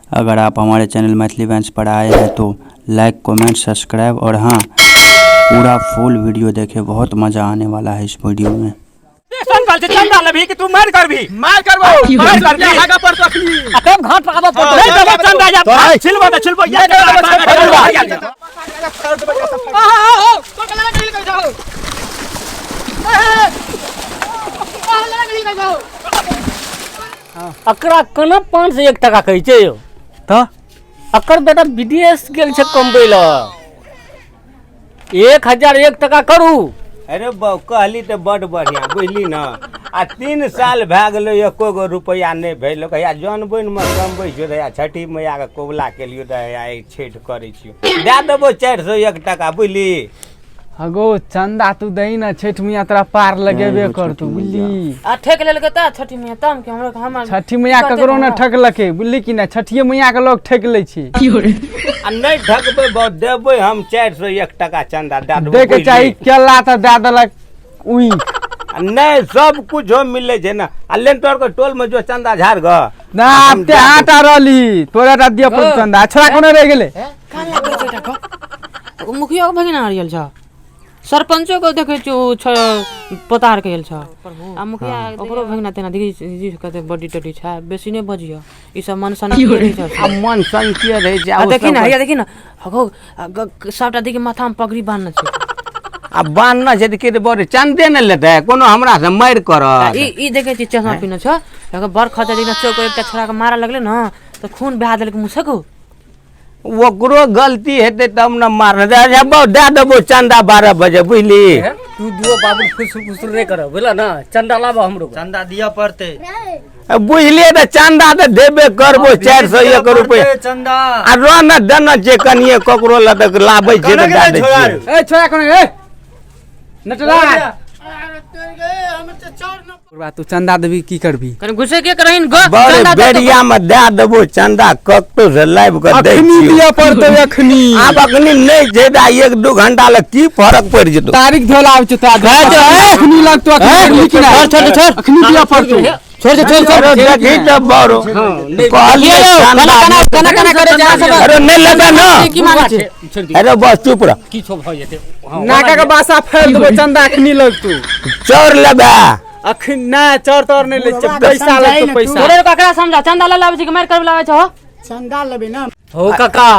अगर आप हमारे चैनल मैथिली बैंच पर आए हैं तो लाइक कमेंट सब्सक्राइब और हाँ पूरा फुल वीडियो देखें, बहुत मज़ा आने वाला है इस वीडियो में। संकल से चंदा लेबही कि तू मार करबी? मार करबो, मार करबी। आगा पर तो अखनी। आ तब घाट पर आबऽ पड़तौ। नहीं देबो चंदा या छिलबो त छिलबो या अकरा कोना 501 टका कहै छै यौ? तऽ अकर बेटा विदेश गेल छै कमबै लए। 1001 टका करू। अरे बौ कहली तऽ बड बढ़िया बुझली न। आ 3 साल भए गेलै एको गो रुपैआ नहि भेल। हैया जन बनिमे कमबै छियौ तऽ हैया छठि मैयाके कबुला केलियौ तऽ हैया छठि करै छियौ। दए देबौ 401 टका बुझली। हगो चंदा तू दही ना, छठ मैया तोरा पार लगेबे करतौ बुझली। आ ठेक लेलकै त छठी मैया तब के हमरो हमर छठी मैया ककरो न ठकलकै बुझली कि ना, छठिये मैया के लोग ठक लै छै। आ नहि ठकबै बौ, देबै हम 401 टका चंदा दए देबौ। दै के चाही केला तऽ दए देलक उई। आ नहि सब कुछो मिलै छै ना। आ लेन तोर के टोल में जो चंदा झाड़ ग ना ते आटा रहली तोरा टा दिअ पड़तौ चंदा। छोड़ा कोनो रहि गेलै। कान लागै छै टका मुखिया के भगिना हरियल छ, सरपंचो के देखै छियौ पोतार के गेल छ। आ मुखिया ओकरो भगिना तेना देखी जी कते बड्डी टड्डी छै, बेसी नहि बजिय ई सब मन सनकिए रहै छै। आ मन सनकिए रहै छै। आ देखी ना हैया देखी ना हगो सबटा देखी माथा में पगड़ी बान्हने छै। आ बान्हने छै तऽ के बड़ चंदे ने लेतै, कोनो हमरा से मारि करत। ई देखै छी चश्मा पिन्हने छ, एकर बड़ खर्चा देखी चौक एकटा छोड़ा के मारऽ लगलै न तऽ खून बहा देलकै मुँह से गो। ओकरो गलती हेतै तब न मारने। दए देबौ चंदा 12 बजे बुझली। तू दुओ बाबू फुसुर फुसुर नहि करब बुझल ना, चंदा लाबऽ हमरो। चंदा दिअ पड़तै बुझलियै तऽ चंदा तऽ देबे करबो 401 रुपैआ चंदा। आ रह न देना छै कनिये ककरो लए तऽ लाबै छै तऽ दए दै छियै। ए छोड़ा कोनो ए नटराज तू चंदा देबी की करबी? कनि घुसे के करहिन गो। बड़े बेरिया में दए देबो चंदा, कतौ से लाबि कऽ दै अखनी छियौ। दिअ पड़तौ अखनी। आब अखनी नहि छै तऽ 1-2 घंटा लए की फरक पड़ि जेतौ। तारीख धोला आबै छै तोरा। अखनी लगतौ अखनी कि नहि? छोड़ छोड़ अखनी दिअ पड़तौ। छोड़ छोड़ छोड़ देखी तऽ बड़ो कहलियै चंदा केना केना करे जा सब। अरे नहि लेबै न। की मांगै छै? अरे बस चुप रह। किछो भऽ जेतै। नाका के बासा फेर देबो चंदा अखनी लगतौ। चोर लेबै अखन ना, चोर तोर नहि लै छै, पैसा लगतौ पैसा। तोरे ककरा समझा चंदा ल लाबै छै कि मारि करबै लाबै छै? हो चंदा लेबै ना। हो काका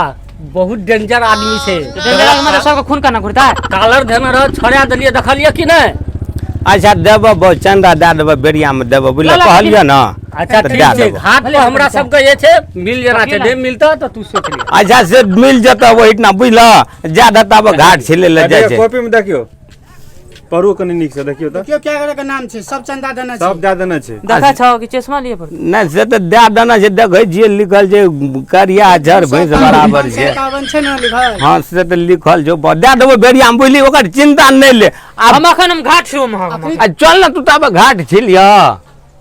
बहुत डेंजर आदमी छै। डेंजर मतलब सबके खून केना घुरतै? कालर धेने रह छोड़ा देलियै देखलियै कि नहि? अच्छा देबो बौ चंदा दए देबो बेरिया में देबो बुझलियै, कहलियै ना। अच्छा ठीक छै, घाट पर हमरा सबके जे छै मिल जेना छै, नहि मिलतौ तऽ तू सोच लिह। अच्छा से मिल जेतौ ओहिठिना बुझलह, जा देता घाट छिलै लए जाइ छै। कॉपी में देखियौ पढ़ू कनि नीक से देखियौ तऽ। देखियौ क्या करे के नाम छै, सब चंदा देना छै। सब दए देना छै। देखै छौ कि चश्मा लिए पड़तौ? नहि से तऽ दए देना छै, देखै छियै लिखल छै करिया अक्षर भैंस बराबर छै। 57 छै ने लिखल? हँ से तऽ लिखल छौ, दए देबौ बेरिया में बुझली, ओकर चिंता नहि ले। हम अखन हम घाट छियौ आ चल ने तू तब घाट छिलिह।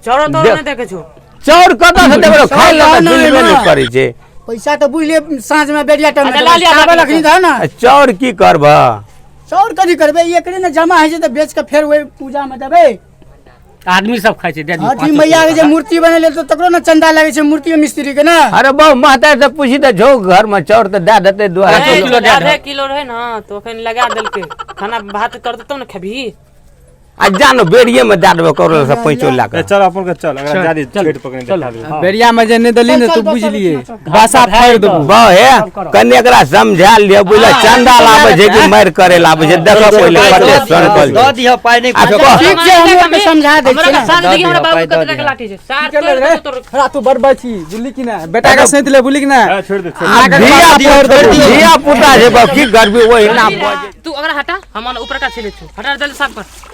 चौरो तोरो नहि देखै छौ? चौर कतऽ से देबै, खाइ लए तऽ छिलबे नहि करै छै। पैसा तऽ बुझलियै साँझ में बेरिया टाइम में चावल अखनी दह ना। चौर की करबह? चौर कथी करबै, एकरे ने जमा होइ छै तऽ बेच के फेर ओहि पूजा में देबै। आदमी सब खाइ छै। छठी मैया के जे मूर्ति बनेले तऽ तकरो ने चंदा लागै छै मूर्ति मिस्त्री के ना। अरे बौ महतारी से पूछी तऽ झो घर में चौर तऽ दए देतै 2.5 किलो। आधे किलो रहै ना तऽ अखन लगा देलकै। खाना भात करतौ तब ने खेबही। आ जानो बेरिये में दए देबो ककरो से पैंचो लए कऽ। चल अपन के चल, अगर जादी छठि पकड़ने देखा देबो। बेरिया में जे नहि देली ने तू बुझलियै बासा फाड़ि देबो। बौ हे कनि एकरा समझा लिअ बुझल, चंदा लाबै छै कि मारि करे लाबै छै देखऽ पहिले कते सनकल दऽ दिहऽ पाइ नहि। ठीक छै हम ओके समझा दै छियै। हमरा साँझ देखी हमरा बाबू कते के लाठी छै सार तोड़। खरा तू बड़ बची बुझली कि नहि, बेटा के सैंत ले बुझली कि नहि। छोड़ि दे धिया पुता छै बौ की करबी ओहिना। तू अगर हटा हम ऊपर का छिलै छौ, हटा जल्दी साफ कर।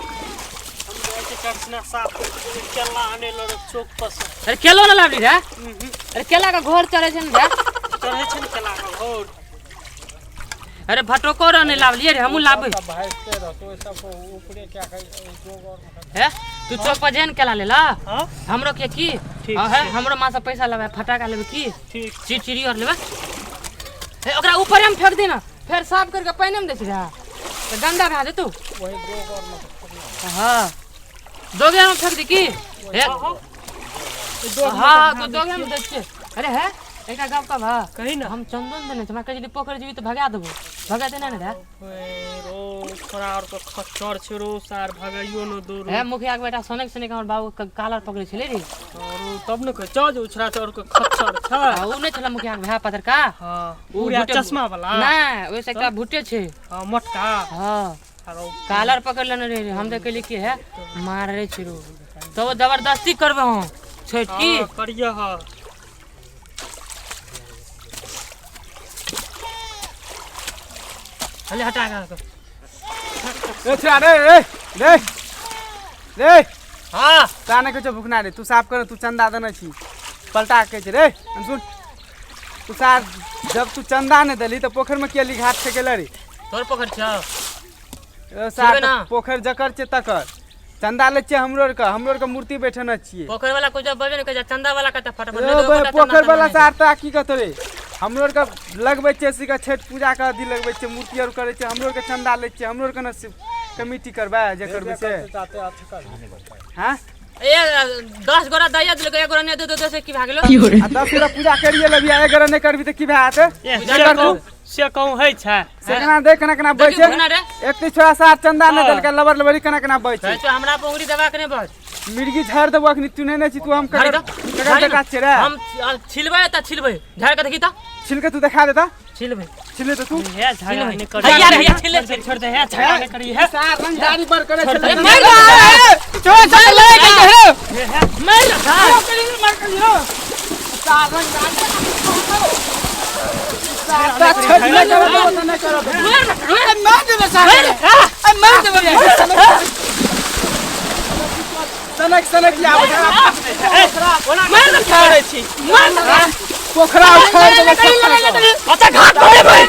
अरे केलो ना लाबली रे? अरे केला के घोर चढ़ै छै ने रे? चढ़ै छै ने केला के घोर। अरे भटोको रे नहि लाबलियै रे, हमहूँ लाबै। हे तू चौक पर जेहन केला लेला हमरो के की है, हमरो माँ से पैसा लेबै फटाका लेबै की चिड़चिड़ी और लेबै। हे ओकरा ऊपरे में फेंक दे ना, फेर साफ करके पानि में दै छै रे तऽ गंदा भए जेतौ। हाँ दोगे में फेंक दी की? हाँ तो दोगे में दै छियै। अरे है एकटा गप कहबह? कही ना। हम चंदन देने छी, हमरा कहै छै पोखरि जेबी तऽ भगा देबो, भगा देना ने रे। रो छोरा और के खच्चर छै रो सार, भगाइयो न दो रो। हे मुखिया के बेटा सनक सनक हमर बाबू के कालर पकड़े छलै रे। रो तब न कहै छौ जे ओ छोरा और के खच्चर छै। आ उ नहि छलै मुखिया के भाय पतरका? हां, उ पूरा भुटे- चश्मा वाला? नहि, ओहिसँ एकटा भुटे छै। हां, मोटका। हां, आरो कालर पकड़ लेने रहे, हम देखली कि है मार रहे छै रो, तब वो जबरदस्ती करबे हम छठि की। हां, करिय ह। हले हटा के। ए छोरा रे, रे रे रे। हां, ता नहि कहै छौ भुखना रे, तू साफ कर, तू चंदा देने छी पलटा के कहै छै रे। हम सुन, तू सार जब तू चंदा नहि देली तऽ पोखरि में किया घाट फेकेले रे? तोर पोखरि छौ? ए सार, छिबै ना। पोखरि जकर छै तकर चंदा लै छियै, हमरो आरके हमरो आरके मूर्ति बैठेने छियै। पोखरि वाला कोइ जब बजबे नहि करै छै, चंदा वाला कते फटाफट ए नहि देबै बे, ओकरा। पोखरि चंदा वाला नहि। सार तोरा की कहतो रे? हमरो आरके लगबै छियै सीके छठि पूजा के अथी लगबै छियै, मूर्ति आर करै छियै, हमरो आरके चंदा लै छियै, हमरो आरके ने कमिटी करबै जे करबै से। हाँ, ए 10 गोरा दैया देलकै, एक गोरा नहि देतौ से की भए गेलो? आ 10 गोरा पूजा करिए लेबही आ एक गोरा नहि करबी तऽ की भए जेतै? ए, पूजा से कर तू। कहूं, से कहूं होइ छै? से केना देख, केना केना बै देखी छै। भुखना रे। एक तऽ छोरा सार चंदा नहि देलकै, लबर लबरी केना केना बै छै। कहै छौ हमरा पर उंगली दबा के नहि बज। मिर्गी झाड़ि देबो अखनी, तू नहि ने छी तू हम झाड़ि ककर दऽ, ककर झाड़ि बेटा दऽ। छियै रे? हम छिलबै तऽ छिलबै, झाड़ि के देखी तऽ। छिल के तू देखा देता। छिलबै। छिले तऽ तू। हे झगड़ा नहि करी। हैया रे, हैया छिले। छोड़ दे, हे झगड़ा नहि करी, हे। सार रंगदारी पर करे छलै। ए, मारि दे। छोरा चल लड़ाई कर रे। मारि दे। सार रंगदारी सार छठि नहि करब तऽ नहि करब। मार देबे सार, ए मार देबे। सनक सनक आबै छै। मारि दे। करै छी। पोखरा उखाड़ि देबै सब। अच्छा घाट बनेबै।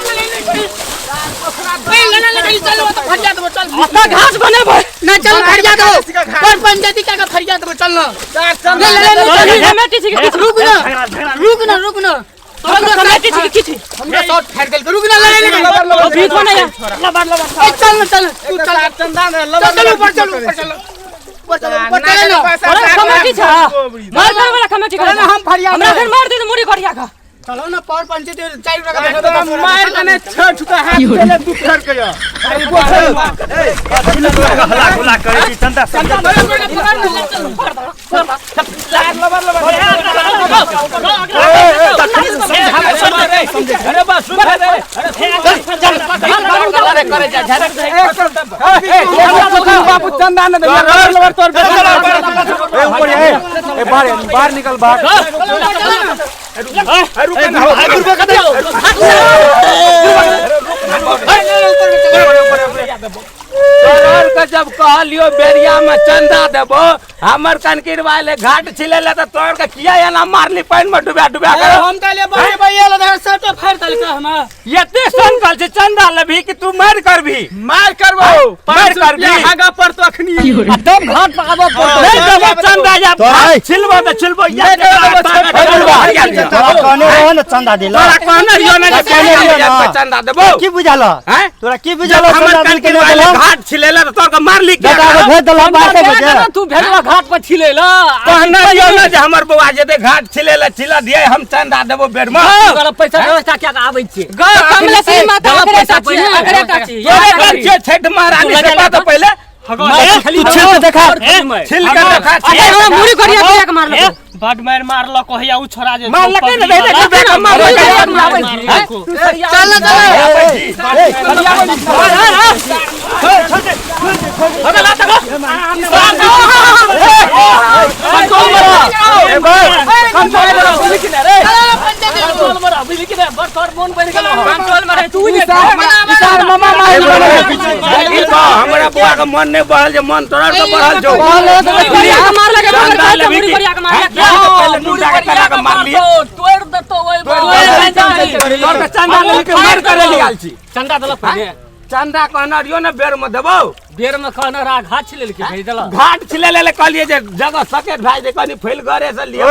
ए लड़ा लड़ी चल, तो फरिया देबो चल। अच्छा घाट बनेबै। ना चल फरिया देबो, पर पंचायती का फरिया देबो चल ना। सार चंदा ले ले ले। कमेटी छी कि? रुक ना, रुक ना, रुक ना। कमेटी छी कि किछु? हमरा शॉट फाड़ देलकै, रुक ना, लड़ाई लगे। लबर लबर। बीच में नहीं लबर लबर। ए चल ना, चल तू चल। सार चंदा ने चल लबर चल ऊपर चल, ऊपर चल, ऊपर चल, ऊपर चल ना। अरे कमेटी छ, मार करे वाला कमेटी चलो करे ना, हम फरिया हमरा घर मार दे तो मुड़ी करिया का। चलो ना, पावर पंचायती 4 टका बैठो तो मार कने छठ के हाथ चले दुखर के यो। अरे पोखरि हल्ला गुल्ला करै छी चंदा सब। लबर लबर। अरे बस सुन रे। अरे करे जा झरक। बाबू चंदा ने देलियै, लबर लबर तोर। ए ऊपर ए ए बाहर बाहर निकल बाहर। रुक ना, तोहर के जब कहलियो बेरिया में चंदा देबो, हमर कनकिर वाले घाट छिले ले त तोहर के किया एना मारली पानि में डुबा डुबा के? हम त ले बड़े भैया ले शर्ट फाड़ देलकै हमरा। एते संकल छै चंदा लेबही कि तू मार करबी? मार करबो, मार करबी। हागा पर तो अखनी तब घाट पर आबऽ पड़तौ। नहीं देबो चंदा या छिलबो त छिलबो या। तोरा कहने रहो ने चंदा दिला। तोरा कहने रहियो ने जे कहने रहियो ना। चंदा देबो। की बुझल? हैं? तोरा की बुझल? जब हमर चंदा दिल के कनकिर नहि वाले देलौ? घाट छिले ले त तोहर के मारली किया? बेटा के भेज देलौ बाहर के बजे। तू भेजला घाट पर छिले ला। कहने रहियो ने जे हमर बौआ जेतै घाट छिले ले, छिला दिए हम चंदा देबो बेर में। ओकरा पैसा व्यवस्था क्या के आबै छियै? गौ कमलेश्वरी माता गलत अकरे पैसा टा छी, पहिले। अकरे टा छी। तोरे पर छियै छठि महारानी से बात पहिले। तू छिल के देखा। छिल के देखा। अरे हमरा मुड़ी करिया करिया के मारलकै। बड मार मारलक हैया उ छोरा जे मारलकै ने, देख देख बेटा मारलकै। चल ना चल। कंट्रोल में रह तू ने। सार मामा मार ई कह, हमरा बौआ के मन नहि बढ़ल जे मन तोरा के बढ़ल छौ। मुड़ी करिया के मारलकै, चंदा लेबही मुड़ी कि? करिया के मारलकै। पहिले मुर्दा के करा के मारलियै। तोड़ देतौ ओइ तोर के चंदा लेबही कि मार करे लियाल छी? चंदा देलक पहिने। चंदा कहने रहियो ने बेर में देबौ। बेर में कहने रहा घाट छिले के भेज देलक। घाट छिले ले कहलियै जे जगह सकेत भए जेतै कनी फैल घरे से लिअ।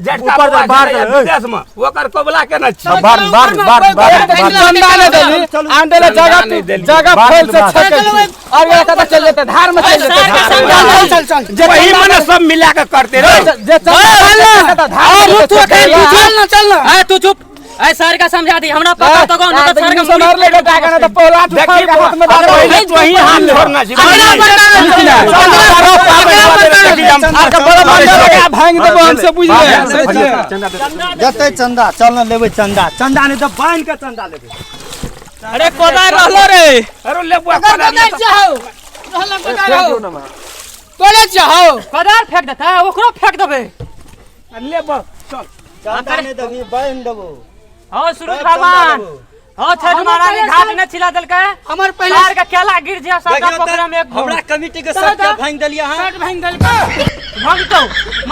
जेठका ऊपर बौआ बाहर छलैया चल, ए। विदेश में ओकर कबला केने छी बाहर बाहर बाहर बाहर चंदा नहीं देली आंदे जगह नहीं देली। जगह बाहर फैल से बाहर। छके और ये कता चल जेते धार में चल जेते सार के समझा चल चल जे वही मने सब मिला के करते रहो जे चंदा धार में तू चल चल ना चल ना ए तू चुप ए सर का समझा दी हमरा पता तो गाँव नहीं तो सर का मुड़ी मार लेगा टाका ना तो पोला देखी के हाथ में बौआ, डाल पहिले तो ही हाथ छोड़ना छी अगला भांग देबो हमसे बुझ ले जते चंदा चल ना लेबै चंदा चंदा नहीं तो बांध के चंदा लेबै अरे कोदार रहलो रे अरे ले बुआ अगर कोदार कोदार चाहो रहला कोदार हो तोले चाहो कोदार फेंक देता ओकरो फेंक देबे ले बा चल चंदा नहीं देबी बांध देबो हो सूरज भगवान हो छठ महारानी घाट ने छिला देलकै हमर पहले सार का केला गिर जिया सारा पोखरा में एक हमरा कमिटी के सब के भांग देलिया हां शर्ट भांग देलकै भाग तो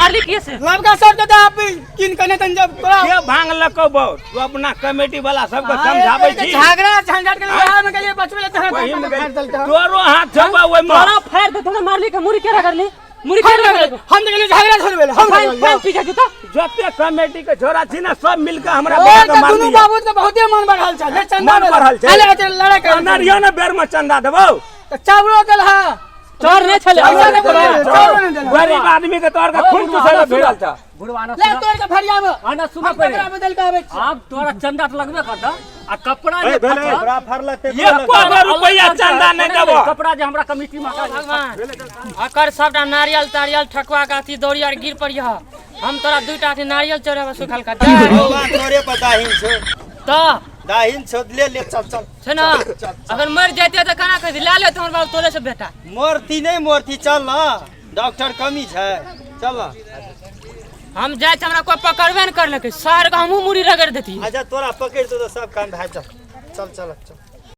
मारली किए से लबका शर्ट दे आप किन कने तन जब तोरा के भांग लको बहुत तू अपना कमेटी वाला सबके समझाबै छी झगड़ा झंझट के लड़ाई में गेलिए बचबे ले तोरा वही में फाड़ देलकै तोरो हाथ छबा ओइ में तोरा फेर दे तोरा मारली के मुरी केरा करली मुरी केरा करली हम तो गेलिए झगड़ा छोड़बे हम फाइन फाइन पीछे जूता जते कमेटी के छोरा छी ना सब मिलके हमरा ओ बौआ के तऽ मार दुनू दिया बाबू के बहुते मन बढ़ल छै ले चंदा मन बढ़ल छै। अले अते लड़ाई कर अनरियो ने बेर में चंदा देबौ तऽ चावलो देल हा चोर नहीं छले पैसा नहीं देलक, चावलो नहीं देलक। गरीब आदमी के तोर के खून चूसै भिड़ल छ बुढ़वाना ले तोड़ के फरिया में आना सुना हम पहिले कपड़ा बदल के आबै छी आब तोरा चंदा तऽ लगबे करता आ कपड़ा जे फटल, ओकरा फरलते एको गो रुपैया चंदा नहीं देबो कपड़ा जे हमरा कमिटी में भगवान अकर सबटा नारियल तारियल ठकुआ के अथी दौड़ी आर गिर पड़िय हम तोरा दुईटा अथी नारियल चढ़ेबे सुखल का बौआ तोरे पर दाहिन छौ तो दाहिन छौ ले ले चल चल छै ना अगर मर जाते तऽ केना कहती ला ले तोहर बाप तोरे से बेटा मरती नहीं मरती चल ना डॉक्टर कमी छै चल ना हम जाइ छी हमरा कोई पकड़बे न करलकै सार के हमहूँ मुड़ी रगड़ देती अच्छा तोरा पकड़ दो तो सब काम भए चल चल चल चल